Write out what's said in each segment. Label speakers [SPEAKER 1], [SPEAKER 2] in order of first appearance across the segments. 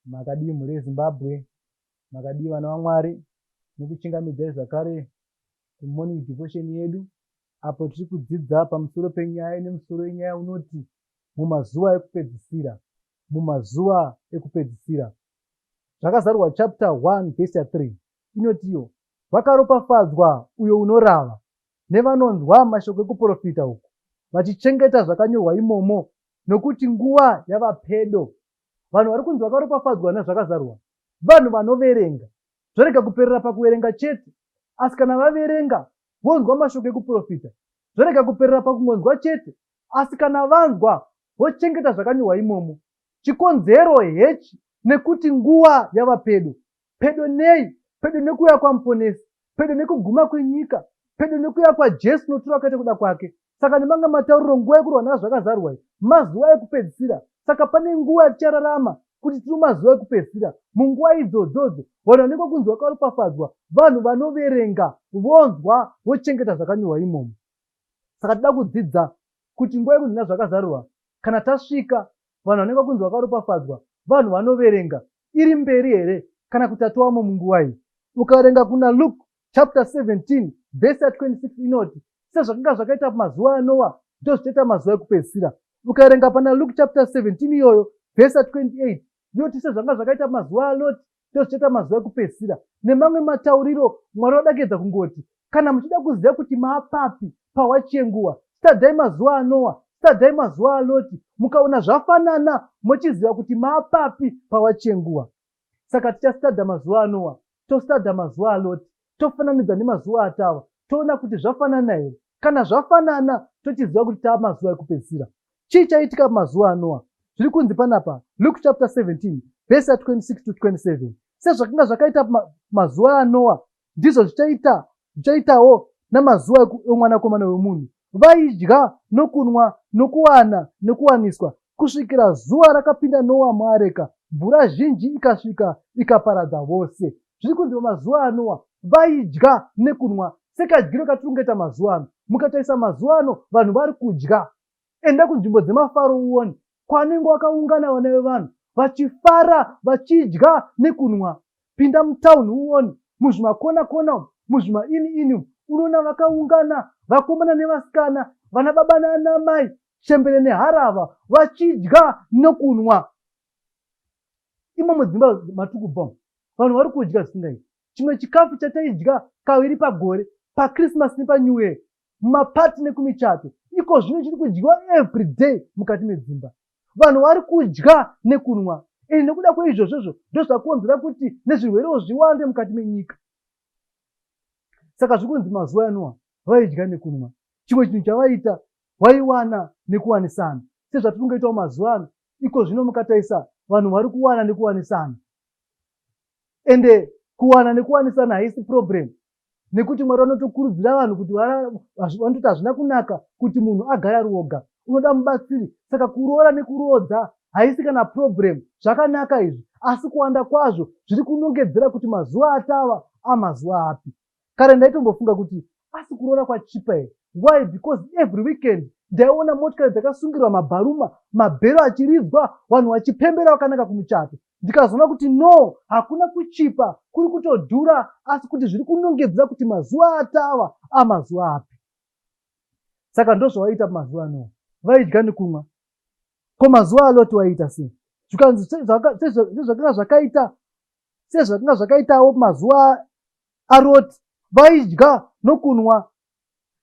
[SPEAKER 1] Makadii mhuri yeZimbabwe, makadii vana vaMwari, nekuchingamidzai zvakare kumorning devotion yedu apo tiri kudzidza pamusoro penyaya ine musoro yenyaya unoti mumazuva ekupedzisira, mumazuva ekupedzisira. Zvakazarurwa chapter 1 verse 3 inotiyo vakaropafadzwa uyo unorava nevanonzwa mashoko ekuprofita uku vachichengeta zvakanyorwa imomo nokuti nguva yava pedo. Vanhu vari kunzi vakaropafadzwa nezvakazarurwa vanhu vanoverenga. Zvorega kuperera pakuverenga chete, asi kana vaverenga vonzwa mashoko ekuprofita. Zvorega kuperera pakungonzwa chete, asi kana vanzwa vochengeta zvakanyorwa imomo. Chikonzero hechi nekuti nguva yava pedo. Pedo nei? Pedo nekuuya kwaMuponesi, pedo nekuguma kwenyika, pedo nekuuya kwaJesu notura kuita kuda kwake. Saka nemamwe matauriro, nguva yekurwa nazvo zvakazarurwa iyi mazuva ekupedzisira. Saka pane nguva yatichararama kuti tiri mumazuva ekupedzisira. Munguva idzodzodzo, vanhu vanenge kunzi vakaropafadzwa vanhu vanoverenga, vonzwa, vochengeta zvakanyorwa imomo. Saka toda kudzidza kuti nguva yekunzi nazvakazarurwa kana tasvika, vanhu vanenge kunzi vakaropafadzwa vanhu vanoverenga iri mberi here kana kuti tatovamo munguva iyi. Ukaverenga kuna Luke chapter 17 vhesi ya 26 inoti sezvakanga zvakaita pamazuva aNoa ndozvichaita mazuva ekupedzisira. Ukaverenga pana Luke chapter 17 iyoyo vhesi ya 28 yoti sezvakanga zvakaita pamazuva aLoti ndozvichaita mazuva ekupedzisira. Nemamwe matauriro Mwari vadakedza kungoti kana muchida kuziva kuti maapapi pawachi yenguva, stadhai mazuva aNoa, stadhai mazuva aLoti, mukaona zvafanana mochiziva kuti maapapi pawachi yenguva. Saka tichastadha mazuva aNoa, tostadha mazuva aLoti, tofananidza nemazuva atava, toona kuti zvafanana here. Kana zvafanana tochiziva kuti tava mazuva ekupedzisira. Chii chaiitika pamazuva aNoa? Zviri kunzi panapa, Luke chapter 17 verse 26 to 27, sezvakanga zvakaita mazuva aNoa, ndizvo zvichaita zvichaitawo namazuva omwanakomana wemunhu. Vaidya nokunwa nokuwana nokuwaniswa kusvikira zuva rakapinda Noa muareka, mvura zhinji ikasvika ikaparadza vose. Zviri kunzi pamazuva aNoa vaidya nekunwa sekadyiro katiri kungoita mazuva ano. Mukatarisa mazuva ano vanhu vari kudya. Enda kunzvimbo dzemafaro uone kwanenge wakaungana vana vevanhu vachifara vachidya nekunwa. Pinda mutown uone muzvimakona kona umu muzvimaini ini umu unoona vakaungana vakomana nevasikana vana baba naana mai chembere neharava vachidya nokunwa. Imo mudzimba matiri kubva umu vanhu vari kudya zvisingaiti. Chimwe chikafu chataidya kaviri pagore paChristmas nepaNew Year mumapati nekumichato iko zvino chiri kudyiwa everyday mukati medzimba. Vanhu vari kudya nekunwa ende nekuda kweizvozvozvo ndozvakonzera kuti nezvirwerewo zviwande mukati menyika. Saka zviri kunzi mazuva aNoa vaidya nekunwa. Chimwe chinhu chavaita vaiwana nekuwanisana sezvatiri kungoitawo mazuva ano. Iko zvino mukatarisa vanhu vari kuwana nekuwanisana ende kuwana nekuwanisana haisi problem nekuti Mwari vanotokurudzira vanhu kuti vanototi hazvina kunaka kuti munhu agare ari oga, unoda mubatsiri. Saka kuroora nekuroodza haisi kana problem, zvakanaka izvi, asi kuwanda kwazvo zviri kunongedzera kuti mazuva atava amazuva api. Kare ndaitombofunga kuti asi kuroora kwachipa here? Why? Because every weekend ndaiona motikari dzakasungirwa mabharuma, mabhero achiridzwa, vanhu vachipembera vakanaka kumuchato. Ndikazoona kuti no, hakuna kuchipa, kuri kutodhura, asi kuti zviri kunongedzera kuti mazuva atava amazuva api. Saka ndozvavaiita pamazuva aNoa, vaidya nekumwa. Ko mazuva aLoti waiita sei? Zvikanzi sezvakanga zvakaita sezvakanga zvakaitawo mazuva aRoti, vaidya nokunwa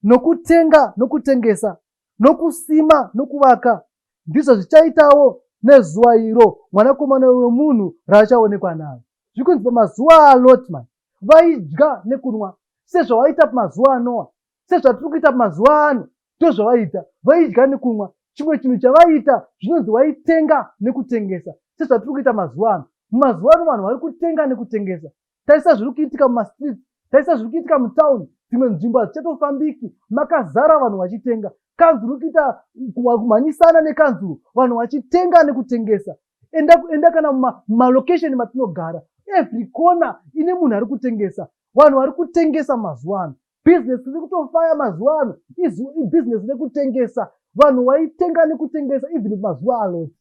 [SPEAKER 1] nokutenga nokutengesa nokusima nokuvaka, ndizvo zvichaitawo nezuva iro Mwanakomana wemunhu raachaonekwa naro. Zviri kunzi pamazuva aLoti mani vaidya nekunwa sezvavaita pamazuva aNoa, sezvatiri kuita pamazuva ano, ndozvavaiita, vaidya nekunwa. Chimwe chinhu chavaiita zvinonzi vaitenga nekutengesa sezvatiri kuita mazuva ano. Mumazuva ano vanhu vari kutenga nekutengesa. Tarisa zviri kuitika mumastreets, tarisa zviri kuitika mutown, dzimwe nzvimbo hadzichatofambiki, makazara vanhu vachitenga. Kanzuru kuita kumhanyisana nekanzuru, vanhu vachitenga nekutengesa. Enda, enda kana mumalocation matinogara, every corner ine munhu ari kutengesa. Vanhu vari kutengesa mazuva ano. Business riri kutofaya mazuva ano ibusiness rekutengesa. Vanhu vaitenga nekutengesa even mazuva aLoti.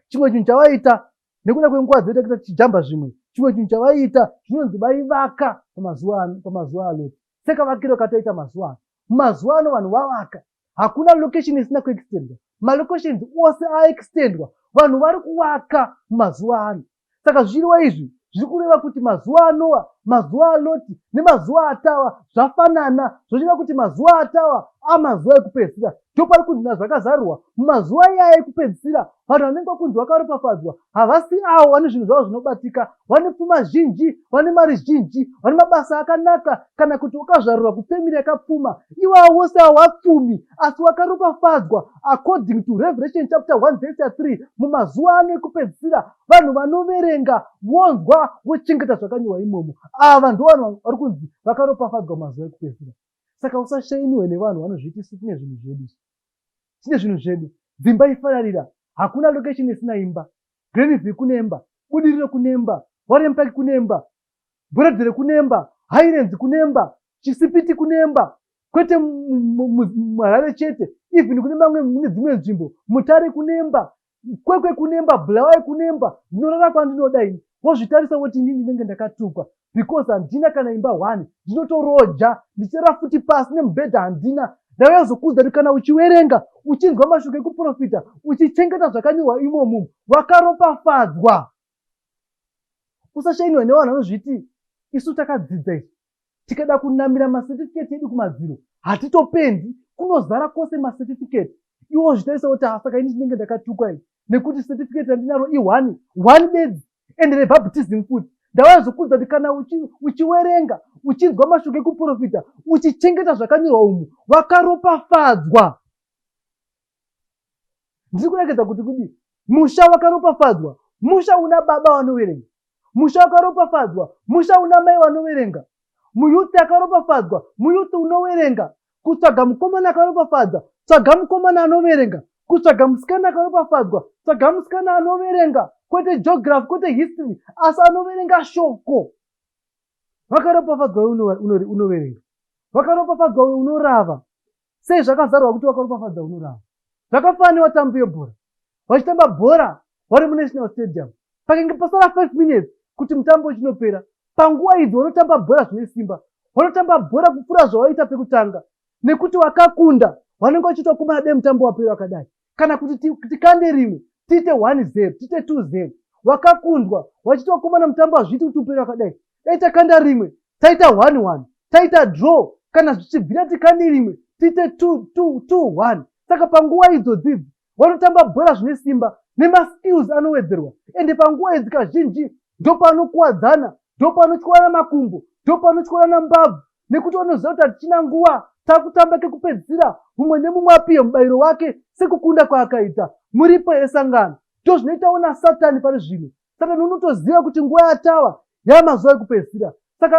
[SPEAKER 1] Chimwe chinhu chavaita Nekuda kwenguva dzedu takuita tichijamba zvimwe. Chimwe chinhu chavaiita zvinonzi vaivaka pamazuva aLoti. Sekavakiro kataita mazuva ano. Mumazuva ano vanhu vavaka. Hakuna location isina kuextendwa. Malocations ose aextendwa. Vanhu vari kuvaka mumazuva ano. Saka zvichireva izvi zviri kureva kuti mazuva aNoa, mazuva aLoti nemazuva atava zvafanana. Zvochireva kuti mazuva atava amazuva ekupedzisira. Ndopari kunzi nazvakazarurwa mumazuva iyaya ekupedzisira vanhu vanenge vakunzi vakaropafadzwa havasi avo vane zvinhu zvavo zvinobatika, vane pfuma zhinji, vane mari zhinji, vane mabasa akanaka kana kuti wakazvarurwa kufemiri yakapfuma. Ivavo vose avo vapfumi asi wakaropafadzwa according to Revelation chapter 1 verse 3 mumazuva ano ekupedzisira vanhu vanoverenga vonzwa vochengeta zvakanyorwa imomo ava ndo vanhu vari kunzi vakaropafadzwa mazuva ekupedzisira saka usashainiwe nevanhu vanozviti isu tine zvinhu zvedu isu tine zvinhu zvedu dzimba ifararira hakuna location isina imba Glenview kune imba Budiriro kune imba Warren Park kune imba Borrowdale kune imba Highlands kune imba Chisipiti kune imba kwete muHarare chete even kune mamwe mune dzimwe nzvimbo Mutare kune imba Kwekwe kunemba, Bulawayo kunemba, ndinorara kwandinoda ini. Wozvitarisa woti inini ndinenge ndakatukwa because handina kana imba one, ndinotoroja, ndichirara futi pasi nemubhedha handina. Ndauya kuzokuudza kuti kana uchiwerenga, uchinzwa mashoko ekuprofita, uchichengeta zvakanyorwa imomo, wakaropafadzwa. Usashainwa nevanhu vanozviti isu takadzidza isu. Tikada kunamira macertificate edu kumadziro hatitopendi, kunozara kwose macertificate. Iwe wozvitarisa woti ah, saka ini ndinenge ndakatukwa ini nekuti certificate randinaro i-one one bedzi ende rebaptism futi. Ndauya kuzokuudza kuti kana uchiwerenga uchinzwa mashoko ekuprofita uchichengeta zvakanyorwa umu wakaropafadzwa. Ndiri kureketa kuti kudii? Musha wakaropafadzwa, musha una baba vanoverenga. Musha wakaropafadzwa, musha una mai vanoverenga. Muyuthi akaropafadzwa, muyuthi unoverenga. Kutsvaga mukomana akaropafadza, tsvaga mukomana anoverenga. Kutsvaga musikana akaropafadzwa, tsvaga musikana anoverenga. Kwete geography, kwete history, asi anoverenga shoko. Vakaropafadzwa unoverenga. Vakaropafadzwa uyo unorava. Sei zvakazarwa kuti wakaropafadza unorava? Zvakafanana nevatambi vebhora vachitamba bhora vari muNational Stadium. Pakange pasara 5 minutes kuti mutambo uchinopera, panguva idzi vanotamba bhora zvine simba. Vanotamba bhora kupfuura zvavaiita pekutanga nekuti vakakunda vanenge vachiitwa kumana dai mutambo wapera wakadai kana kuti tikande rimwe tiite 1-0 tiite 2-0 vakakundwa vachiti vakomana mutambo hazviiti kuti upere wakadai dai takanda rimwe taita 1-1 taita draw kana zvichibvira tikande rimwe tiite 2-1 saka panguva idzodzidzi vanotamba bhora zvine simba nemaskills anowedzerwa ende panguva idzi kazhinji ndopanokuwadzana ndopanotyorana makumbo ndopanotyorana mbabvu nekuti vanoziva kuti hatichina nguva takutamba kekupedzisira mumwe nemumwe apiwe mubayiro wake sekukunda kwaakaita muripo yesangano ndozvinoitawo nasatani pari zvino satani unotoziva kuti nguva yatava yamazuva ekupedzisira saka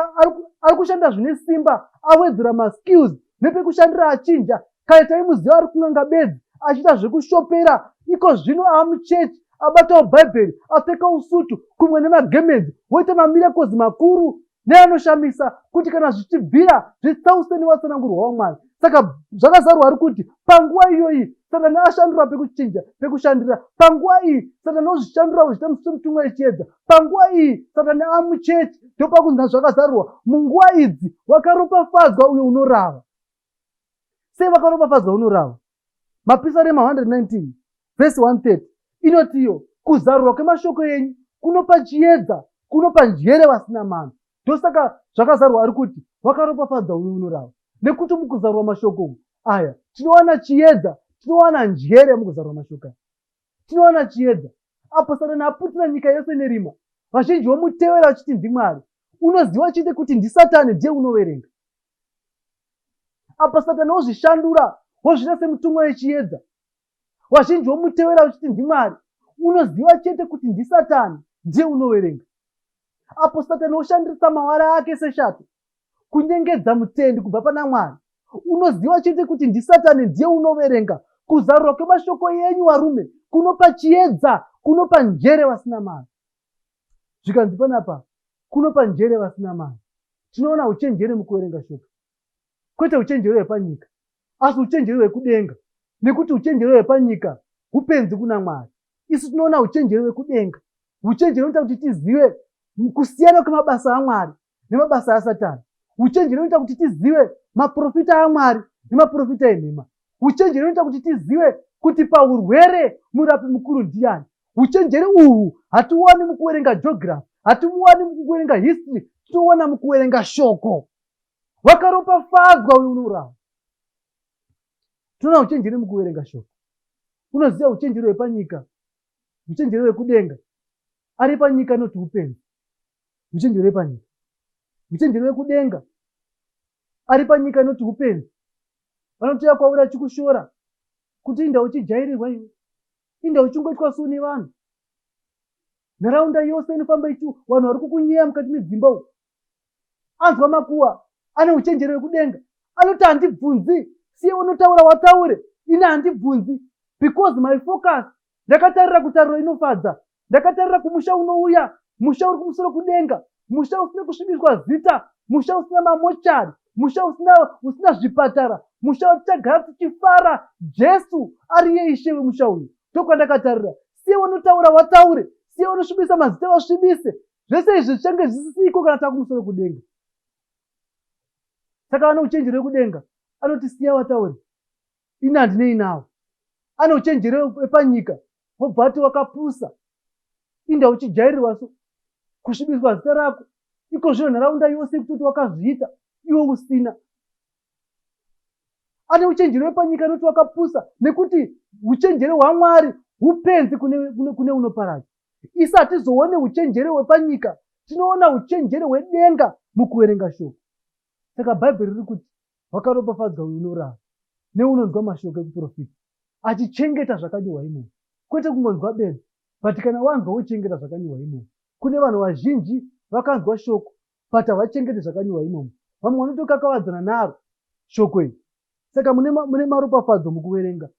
[SPEAKER 1] ari kushanda zvine simba awedzera maskills nepekushandira achinja kare taimuziva ari kun'anga bedzi achiita zvekushopera iko zvino aamuchechi abatawo bhaibheri apfeka usutu kumwe nemagemenzi woita mamirakozi makuru neanoshamisa kuti kana zvichibvira zvitsause newatsanangurwa waMwari. Saka zvakazarurwa ari kuti panguva iyoyi Satani ashandura pekuchinja pekushandira. Panguva iyi Satani ozvishandura kuzviita mutumwa yechiedza. Panguva iyi Satani amuchechi ndopakunzi zvakazarurwa munguva idzi wakaropafadzwa uyo unorava. Sei vakaropafadzwa unorava? Mapisarema 119 vhesi 130 inotiyo kuzarurwa kwemashoko enyu kunopa chiedza kunopa njere vasina mano. Ndosaka zvakazarurwa ari kuti wakaropafadzwa uyo unorava nekuti mukuzarurwa mashoko aya tinowana chiedza tinowana njere mukuzarurwa mashoko aya tinowana chiedza apo satani aputira nyika yose nerima vazhinji vomutevera vachiti ndimwari unoziva chete kuti ndisatani ndiye unoverenga Apa Satani wozvishandura wozviita semutumwa wechiedza. Vazhinji vomutevera vachiti ndiMwari. Unoziva chete kuti ndiSatani ndiye unoverenga. Apo Satani woshandisa mawara ake seshato kunyengedza mutendi kubva pana Mwari. Unoziva chete kuti ndiSatani ndiye unoverenga. Kuzarurwa kwemashoko yenyu varume kunopa chiedza, kunopa njere vasina mari. Zvikanzi panapa kunopa njere vasina mari. Tinoona uchenjeri mukuverenga shoko, kwete uchenjeri hwepanyika, asi uchenjeri hwekudenga, nekuti uchenjeri hwepanyika hupenzi kuna Mwari. Isu tinoona uchenjeri hwekudenga. Uchenjeri hunoita kuti tizive kusiyana kwemabasa aMwari nemabasa aSatani. Uchenjeri hunoita kuti tizive maprofita aMwari nemaprofita enhema. Uchenjeri hunoita kuti tizive kuti paurwere murapi mukuru ndiyani. Uchenjeri uhu hatiwani mukuverenga geography, hatimuwani mukuverenga history, tinowana mukuverenga shoko. Wakaropafadzwa uyu unouraya. Tinoona uchenjeri mukuverenga shoko. Unoziva uchenjeri hwepanyika, uchenjeri hwekudenga. Ari panyika anoti upenzi. Uchenjeri hwepanyika. Uchenjeri hwekudenga. Ari panyika anoti upenzi. Vanotouya kwauri achikushora kuti inda uchijairirwa iwe. Inda uchingoitwa so nevanhu. Nharaunda yose inofamba ichi vanhu vari kukunyeya mukati medzimba umu. Anzwa makuwa ane uchenjeri wekudenga anoti handibvunzi siye unotaura wataure ini handibvunzi because my focus ndakatarira kutariro inofadza ndakatarira kumusha unouya musha uri kumusoro kudenga musha usina kusvibiswa zita musha usina mamochari musha usina usina zvipatara musha watichagara tichifara jesu ariye ishe wemusha uyu ndokwandakatarira siye wanotaura wataure siye wanosvibisa mazita vasvibise zvese izvi zvichange zvisisiko kana takumusoro kudenga saka vane uchenjeri wekudenga anoti siya wataure ini handinei nawo ane uchenjeri wepanyika wobva ati wakapusa inda uchijairirwa so kusvibiswa zita rako iko zvino nharaunda yose kutoti wakazviita iwe usina ane uchenjeri wepanyika anoti wakapusa nekuti uchenjeri hwamwari hupenzi kune, kune, kune unoparadza Isu hatizoone uchenjeri hwepanyika, tinoona uchenjeri hwedenga mukuverenga shoko. Saka Bhaibheri riri kuti wakaropafadzwa uyo unorava neunonzwa mashoko ekuprofita achichengeta zvakanyorwa imomo, kwete kungonzwa bedzi, but kana wanzwa wochengeta zvakanyorwa imomo. Kune vanhu vazhinji vakanzwa shoko but havachengeti zvakanyorwa imomo. Vamwe vanotokakavadzana naro shoko iri. Saka mune, mune maropafadzo mukuverenga.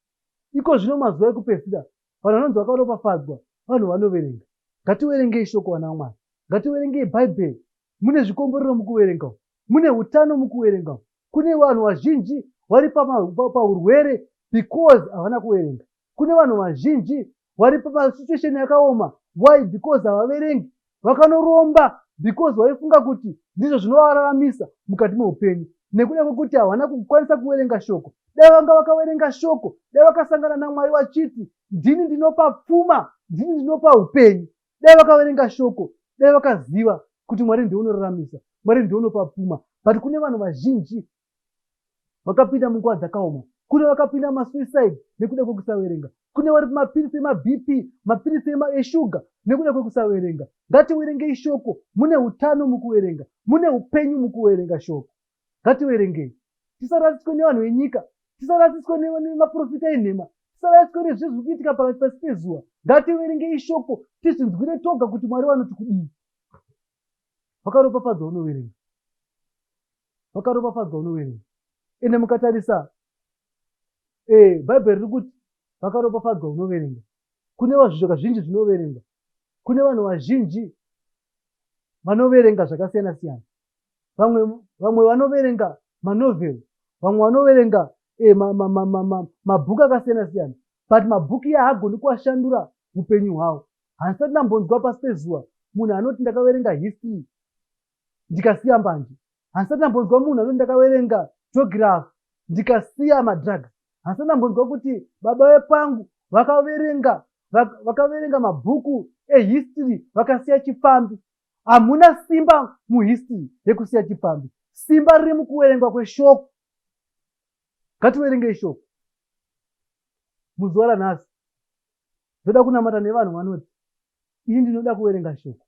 [SPEAKER 1] Iko zvino mazuva ekupedzisira Vanhu vanonzi vakaropafadzwa vanhu vanoverenga. Ngativerengei shoko vana vaMwari. Ngativerengei Bhaibheri. Mune zvikomborero mukuverenga umu. Mune utano mukuverenga umu. Kune vanhu vazhinji vari paurwere because havana kuverenga. Kune vanhu vazhinji vari pamasituation yakaoma why because havaverengi. Vakanoromba because vaifunga kuti ndizvo zvinovararamisa mukati meupenyu nekuda kwekuti havana kukwanisa kuverenga shoko. Dai vanga vakaverenga shoko, dai vakasangana naMwari vachiti ndini ndinopa pfuma, ndini ndinopa upenyu. Dai vakaverenga shoko, dai vakaziva kuti Mwari ndiye unoraramisa, Mwari ndiye unopa pfuma. But kune vanhu vazhinji vakapinda munguva dzakaoma kune vakapinda masuicide nekuda kwekusaverenga kune vari pamapiritsi emabp mapiritsi eshuga nekuda kwekusaverenga ngativerengei shoko mune utano mukuverenga mune upenyu mukuverenga shoko ngativerengei tisarasiswe nevanhu venyika tisarasiswe nemaprofita enhema tisarasiswe nezvizvi zviri kuitika pakati pasi pezuva ngativerengei shoko tizvinzwire toga kuti mwari vanoti kudii vakaropafadzwa unoverenga vakaropafadzwa unoverenga ende mukatarisa eh, bhaibheri riri kuti vakaropafadzwa unoverenga kune vazvizvoka zvinji zvinoverengwa kune vanhu vazhinji vanoverenga zvakasiyana siyana vamwe vamwe vanoverenga manovel vamwe vanoverenga eh, mabhuku akasiyana siyana but mabhuku iye haagoni kuashandura upenyu hwavo handisati ndambonzwa pasi pezuva munhu anoti ndakaverenga history ndikasiya mbanje handisati ndambonzwa munhu anoti ndakaverenga geography ndikasiya madrugs handisati ndambonzwa kuti baba vepangu vakaverenga vakaverenga mabhuku ehistory vakasiya chipfambi hamuna simba muhistory yekusiya chipfambi simba riri mukuverengwa kweshoko ngativerengei shoko muzuva ranhasi ndoda kunamata nevanhu vanoti ini ndinoda kuverenga shoko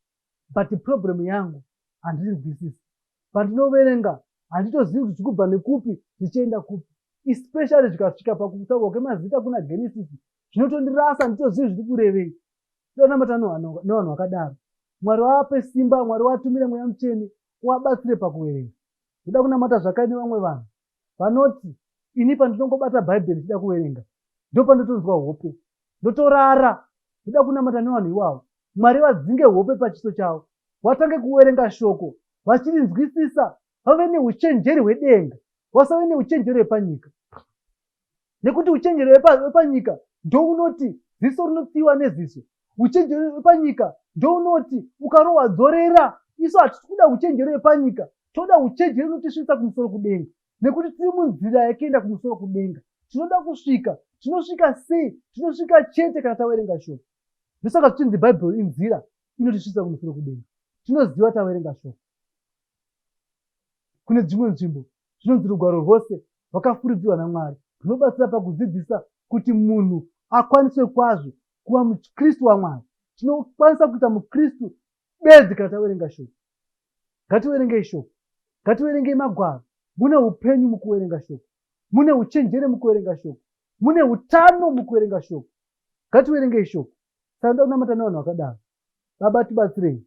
[SPEAKER 1] but problem yangu handinzwisisi pandinoverenga handitozivi kuti zvikubva nekupi zvichienda kupi especially zvikasvika pakutaurwa kwemazita kuna genesis zvinotondirasa handitozivi zviri kurevei tonamata nevanhu vakadaro mwari vape simba mwari vatumire mweya mutsvene uvabatsire pakuverenga ndoda kunamata zvakare nevamwe vanhu vanoti ini pandinongobata bhaibheri ndichida kuverenga ndopandotonzwa hope ndotorara ndoda kunamata nevanhu iwavo mwari vadzinge hope pachiso chavo vatange kuverenga shoko vachirinzwisisa vave neuchenjeri hwedenga vasave neuchenjeri hwepanyika nekuti uchenjeri hwepanyika ndounoti ziso rinotsiwa neziso Uchenjeri hwepanyika ndounoti ukarohwa dzorera. Isu hatisi kuda uchenjeri hwepanyika, toda uchenjeri unotisvitsa kumusoro kudenga, nekuti tiri munzira yekuenda kumusoro kudenga. Tinoda kusvika. Tinosvika sei? Tinosvika chete kana taverenga shoko. Ndosaka zvichinzi Bhaibheri inzira inotisvitsa kumusoro kudenga. Tinoziva taverenga shoko. Kune dzimwe nzvimbo zvinonzi rugwaro rwose rwakafuridzirwa naMwari runobatsira pakudzidzisa kuti munhu akwanise kwazvo kuva muKristu waMwari. Tinokwanisa kuita muKristu bedzi kana taverenga shoko. Ngativerengei shoko. Ngativerengei magwaro. Mune upenyu mukuverenga shoko. Mune uchenjere mukuverenga shoko. Mune utano mukuverenga shoko. Ngativerengei shoko. Saka ndoda kunamata nevanhu vakadaro. Baba tibatsirei.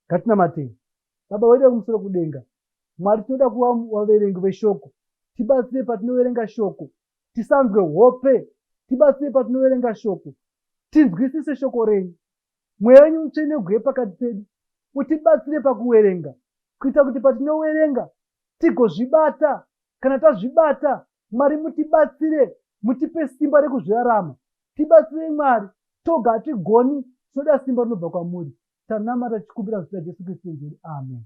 [SPEAKER 1] Ngatinamatei. Baba wedu vekumusoro kudenga, Mwari tinoda kuva vaverengi veshoko. Tibatsire patinoverenga shoko. Tisanzwe hope. Tibatsire patinoverenga shoko. Tinzwisise shoko renyu. Mweya wenyu mutsvene uguye pakati pedu. Utibatsire pakuverenga. Kuita kuti patinoverenga tigozvibata. Kana tazvibata, Mwari mutibatsire, mutipe simba rekuzvirarama. Tibatsirei Mwari, toga hatigoni, tinoda simba rinobva kwamuri. Tanamata tichikumbira muzita raJesu Kristu Tenzi wedu. Amen.